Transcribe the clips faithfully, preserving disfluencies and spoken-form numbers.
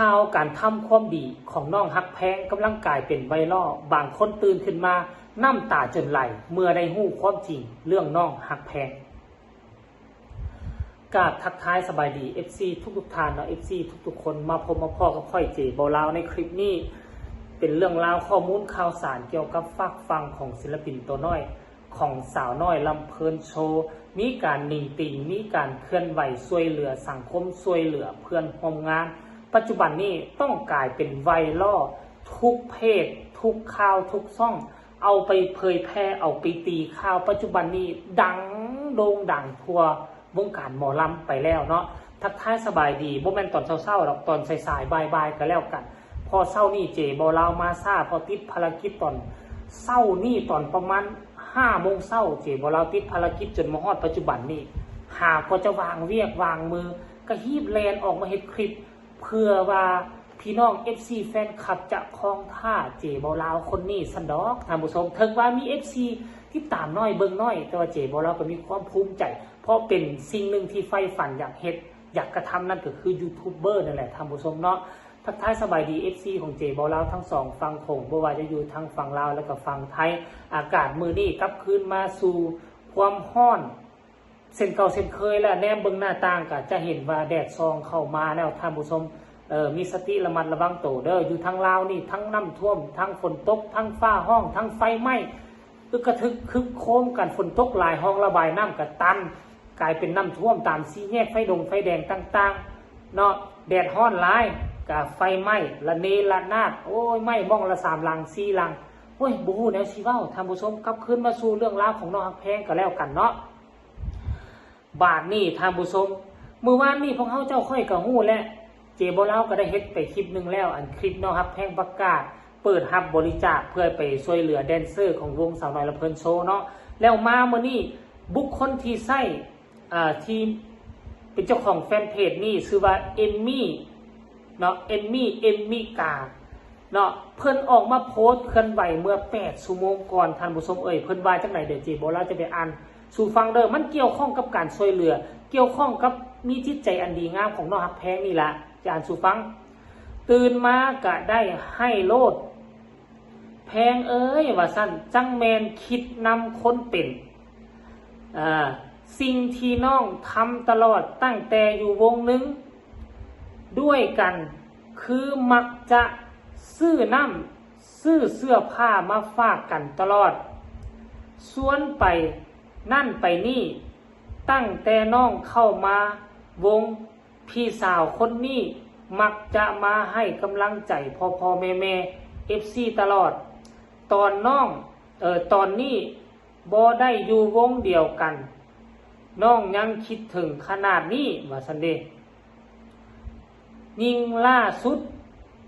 ข่าวการทำความดีของน้องฮักแพงกำลังกลายเป็นไวรัล บางคนตื่นขึ้นมาน้ำตาจนไหลเมื่อได้ฮู้ความจริงเรื่องน้องฮักแพง กราบทักทายสบายดี เอฟซี ทุกๆท่านเนาะ เอฟซี ทุกๆคน มาพบมาพ้อกับข้อยเจบ่าวลาวในคลิปนี้ เป็นเรื่องราวข้อมูลข่าวสารเกี่ยวกับฝากฝั่งของศิลปินตัวน้อย ของสาวน้อยลำเพลินโชว์ มีการนิ่งติ่ง มีการเคลื่อนไหวช่วยเหลือสังคม ช่วยเหลือเพื่อนร่วมงาน ปัจจุบันนี้ต้องกลายเป็นไวรัล ทุกเพจ ทุกข่าว ทุกช่อง เอาไปเผยแพร่ เอาไปตีข่าว ปัจจุบันนี้ดังโด่งดังทั่ววงการหมอลำไปแล้วเนาะ ทักทายสบายดี บ่แม่นตอนเช้าๆดอก ตอนสายๆบ่ายๆก็แล้วกัน พอเช้านี้เจบ่าวลาวมาช้า พอติดภารกิจตอนเช้านี้ ตอนประมาณห้าโมงเช้า เจบ่าวลาวติดภารกิจจนมาฮอดปัจจุบันนี้ หาก็จะวางเวียกวางมือ ก็ฮีบแล่นออกมาเฮ็ดคลิป เพื่อว่าพี่น้อง เอฟซี แฟนคลับจะคลองท่าเจบ่าวลาวคนนี้ซั้นดอกท่านผู้ชม ถึงว่ามี เอฟซี ติดตามน้อยเบิ่งน้อย แต่ว่าเจบ่าวลาวก็มีความภูมิใจ เพราะเป็นสิ่งหนึ่งที่ใฝ่ฝันอยากเฮ็ด อยากกระทำ นั่นก็คือยูทูบเบอร์นั่นแหละท่านผู้ชมเนาะ ทักทายสบายดี เอฟซี ของเจบ่าวลาวทั้งสองฝั่งโขง บ่ว่าจะอยู่ทางฝั่งลาวและก็ฝั่งไทย อากาศมื้อนี้กลับคืนมาสู่ความร้อน เช่นเก่าเช่นเคยแล้ว แนมเบิ่งหน้าต่างก็จะเห็นว่าแดดส่องเข้ามาแล้วท่านผู้ชม เอ่อ มีสติระมัดระวังโตเด้อ อยู่ทางลาวนี่ทั้งน้ำท่วม ทั้งฝนตก ทั้งฟ้าร้อง ทั้งไฟไหม้ อึกกระทึกครึกโครมกัน ฝนตกหลาย ฮอระบายน้ำก็ตัน กลายเป็นน้ำท่วมตามสี่แยกไฟดงไฟแดงต่างๆ เนาะ แดดร้อนหลายก็ไฟไหม้ระเนระนาด โอ้ย ไหม้หม่องละสามหลังสี่หลัง โอ้ย บ่ฮู้แนวสิเว้า ท่านผู้ชม กลับคืนมาสู่เรื่องราวของน้องฮักแพงก็แล้วกันเนาะ บาดนี้ท่านผู้ชม มื้อวานนี้พวกเฮาเจ้าข้อยก็ฮู้แหละ เจบ่าวลาวก็ได้เฮ็ดไปคลิปหนึ่งแล้ว อันคลิปน้องฮักแพงประกาศ เปิดรับบริจาคเพื่อไปช่วยเหลือแดนเซอร์ของวงสาวน้อยลำเพลินโชว์เนาะ แล้วมามื้อนี้บุคคลที่ใช้ อ่า ที่เป็นเจ้าของแฟนเพจนี่ชื่อว่าเอมมี่เนาะ เอมมี่ เอมมิกา เนาะ เพิ่นออกมาโพสต์เคลื่อนไหวเมื่อแปดชั่วโมงก่อน ท่านผู้ชมเอ่ย เพิ่นว่าจั่งใด เดี๋ยวเจบ่าวลาวจะไปอ่านสู่ฟังเด้อ มันเกี่ยวข้องกับการช่วยเหลือ เกี่ยวข้องกับมีจิตใจอันดีงามของน้องฮักแพงนี่ล่ะ จะอ่านสู่ฟัง ตื่นมาก็ได้ไห้โลด แพงเอ้ย ว่าซั่น จั่งแม่นคิดนำคนเป็น อ่า สิ่งที่น้องทำตลอดตั้งแต่อยู่วงหนึ่งด้วยกัน คือมักจะซื้อน้ำซื้อเสื้อผ้ามาฝากกันตลอด ชวนไปนั่นไปนี่ ตั้งแต่น้องเข้ามาวง พี่สาวคนนี้มักจะมาให้กำลังใจพ่อๆแม่ๆ เอฟซี ตลอด ตอนน้อง เอ่อ ตอนนี้บ่ได้อยู่วงเดียวกัน น้องยังคิดถึงขนาดนี้ ว่าซั่นเด้ ยิ่งล่าสุด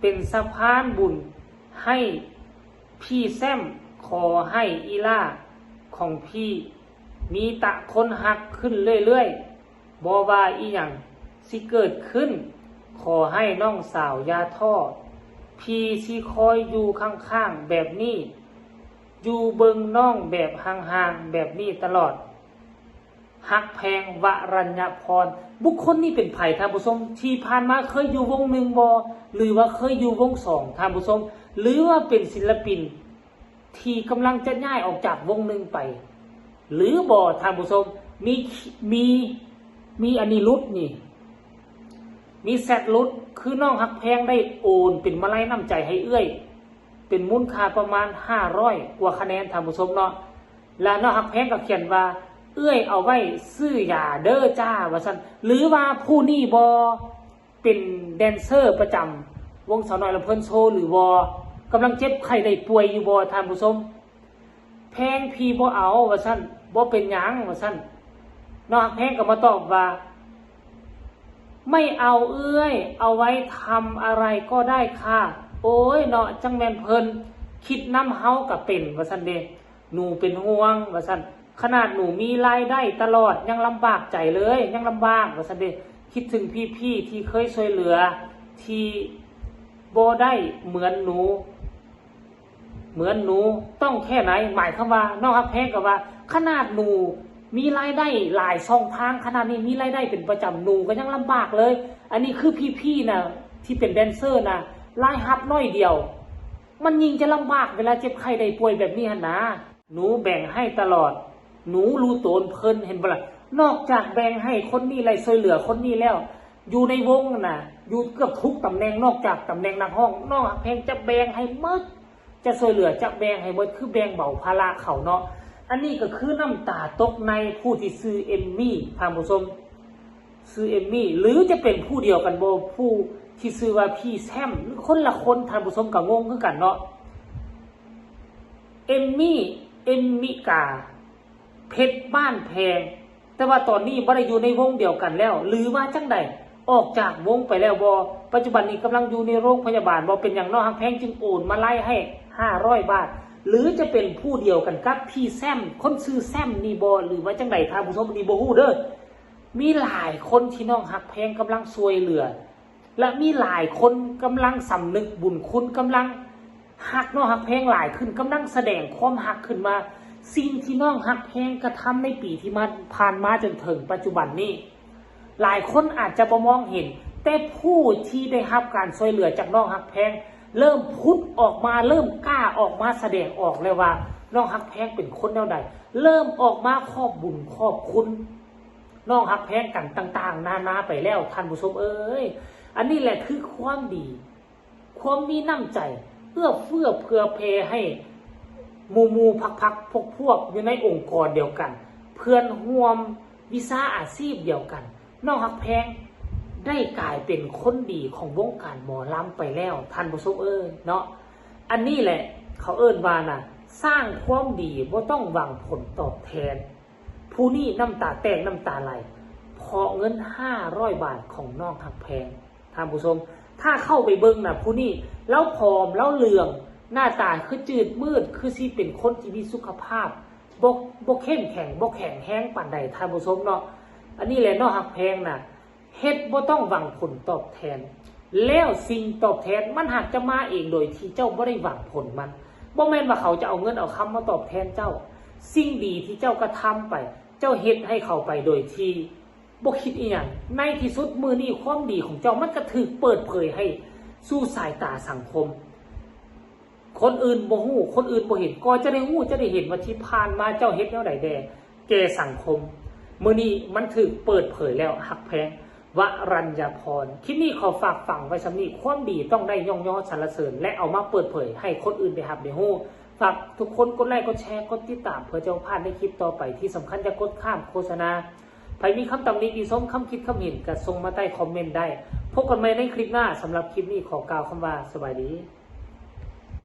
เป็นสะพานบุญให้พี่แซม ขอให้อีหล้าของพี่มีแต่คนฮักขึ้นเรื่อยๆ บ่ว่าอิหยังสิเกิดขึ้น ขอให้น้องสาวอย่าท้อ พี่สิคอยอยู่ข้างๆแบบนี้ อยู่เบิ่งน้องแบบห่างๆแบบนี้ตลอด ฮักแพง วรัญญพร บุคคลนี้เป็นไผท่านผู้ชม ที่ผ่านมาเคยอยู่วงหนึ่งบ่ หรือว่าเคยอยู่วงสองท่านผู้ชม หรือว่าเป็นศิลปินที่กำลังจะย้ายออกจากวงหนึ่งไป หรือบ่ท่านผู้ชม มี มี มีอันนี้หลุดนี่ มีแชทหลุด คือน้องฮักแพงได้โอนเป็นมาลัยน้ำใจให้เอื้อย เป็นมูลค่าประมาณห้าร้อยกว่าคะแนนท่านผู้ชมเนาะ แล้วน้องฮักแพงก็เขียนว่า เอื้อยเอาไว้ซื้อยาเด้อจ้า ว่าซั่น หรือว่าผู้นี้บ่เป็นแดนเซอร์ประจำวงสาวน้อยลำเพลินโชว์หรือบ่ กำลังเจ็บไข้ได้ป่วยอยู่บ่ท่านผู้ชม แพงพี่บ่เอา ว่าซั่น บ่เป็นหยัง ว่าซั่น น้องฮักแพงก็มาตอบว่า ไม่เอาเอื้อย เอาไว้ทำอะไรก็ได้ค่ะ โอ้ยเนาะ จั่งแม่นเพิ่น คิดนำเฮาก็เป็น ว่าซั่นเด้ หนูเป็นห่วง ว่าซั่น ขนาดหนูมีรายได้ตลอดยังลำบากใจเลย ยังลำบาก ว่าซั่นเด้ คิดถึงพี่ๆที่เคยช่วยเหลือ ที่บ่ได้เหมือนหนู เหมือนหนูต้องแค่ไหน หมายความว่าน้องฮักแพงก็ว่า ขนาดหนูมีรายได้หลายช่องทาง ขนาดนี้มีรายได้เป็นประจำ หนูก็ยังลำบากเลย อันนี้คือพี่ๆน่ะ ที่เป็นแดนเซอร์นะ รายรับน้อยเดียว มันยิ่งจะลำบากเวลาเจ็บไข้ได้ป่วยแบบนี้หั่นนะ หนูแบ่งให้ตลอด หนูรู้ตนเพิ่น เห็นบ่ล่ะ นอกจากแบ่งให้คนนี้ ไล่ช่วยเหลือคนนี้แล้ว อยู่ในวงน่ะ อยู่เกือบทุกตำแหน่ง นอกจากตำแหน่งนักร้อง น้องฮักแพงจะแบ่งให้หมด จะช่วยเหลือ จะแบ่งให้หมด คือแบ่งเบาภาระเขาเนาะ อันนี้ก็คือน้ำตาตกในผู้ที่ชื่อเอมมี่ ท่านผู้ชม ชื่อเอมมี่ หรือจะเป็นผู้เดียวกันบ่ ผู้ที่ชื่อว่าพี่แซม หรือคนละคน ท่านผู้ชมก็งงคือกันเนาะ เอมมี่ เอมมิกา เพชรบ้านแพง แต่ว่าตอนนี้บ่ได้อยู่ในวงเดียวกันแล้ว หรือว่าจั่งใด ออกจากวงไปแล้วบ่ ปัจจุบันนี้กำลังอยู่ในโรงพยาบาลบ่ เป็นหยังน้องฮักแพงจึงโอนมาไล่ให้ ห้าร้อย บาท หรือจะเป็นผู้เดียวกันกับพี่แซม คนชื่อแซมนี่บ่ หรือว่าจั่งใด ท่านผู้ชม นี่บ่ฮู้เด้อ มีหลายคนที่น้องฮักแพงกำลังช่วยเหลือ และมีหลายคนกำลังสำนึกบุญคุณ กำลังฮักน้องฮักแพงหลายขึ้น กำลังแสดงความฮักขึ้นมา สิ่งที่น้องฮักแพงกระทำในปีที่มา ผ่านมาจนถึงปัจจุบันนี้ หลายคนอาจจะบ่มองเห็น แต่ผู้ที่ได้รับการช่วยเหลือจากน้องฮักแพง เริ่มผุดออกมา เริ่มกล้าออกมาแสดงออกแล้วว่า น้องฮักแพงเป็นคนแนวใด เริ่มออกมาขอบบุญขอบคุณ น้องฮักแพงกันต่างๆ นานาไปแล้ว ท่านผู้ชมเอ้ย อันนี้แหละคือความดี ความมีน้ำใจ เอื้อเฟื้อเผื่อแผ่ให้หมู่ๆ พักๆ พวกๆ อยู่ในองค์กรเดียวกัน เพื่อนร่วมวิชาอาชีพเดียวกัน น้องฮักแพงได้กลายเป็นคนดีของวงการหมอลำไปแล้ว ท่านผู้ชมเอ้ยเนาะ อันนี้แหละเขาเอิ้นว่านะ สร้างความดีบ่ต้องหวังผลตอบแทน ผู้นี้น้ำตาแตกน้ำตาไหล เพราะเงิน ห้าร้อย บาทของน้องฮักแพง ท่านผู้ชม ถ้าเข้าไปเบิ่งนะ ผู้นี้ลาวผอมลาวเหลือง หน้าตาคือจืดมืด คือสิเป็นคนที่มีสุขภาพบ่บ่เข้มแข็ง บ่แข็งแรงปานใด ท่านผู้ชมเนาะ อันนี้แหละน้องฮักแพงนะ เฮ็ดบ่ต้องหวังผลตอบแทน แล้วสิ่งตอบแทนมันหากจะมาเองโดยที่เจ้าบ่ได้หวังผลมัน บ่แม่นว่าเขาจะเอาเงินเอาคำมาตอบแทนเจ้า สิ่งดีที่เจ้ากระทำไป เจ้าเฮ็ดให้เขาไปโดยที่บ่คิดอีหยัง ในที่สุดมื้อนี้ความดีของเจ้ามันก็ถูกเปิดเผยให้สู่สายตาสังคม คนอื่นบ่ฮู้ คนอื่นบ่เห็น ก็จะได้ฮู้ จะได้เห็นว่าที่ผ่านมาเจ้าเฮ็ดแนวใดแด่แก่สังคม มื้อนี้มันถูกเปิดเผยแล้ว ฮักแพง วรัญญาพร คลิปนี้ขอฝากฝังไว้ส่ำนี้ ความดีต้องได้ย่องยอสรรเสริญ และเอามาเปิดเผยให้คนอื่นได้ฮับได้ฮู้ ฝากทุกคนกดไลค์ กดแชร์ กดติดตาม เพื่อจะบ่พลาดในคลิปต่อไป ที่สำคัญอย่ากดข้ามโฆษณา ไผมีคำตำหนิติชม คำคิดคำเห็นก็ส่งมาใต้คอมเมนต์ได้ พบกันใหม่ในคลิปหน้า สำหรับคลิปนี้ขอกล่าวคำว่าสบายดี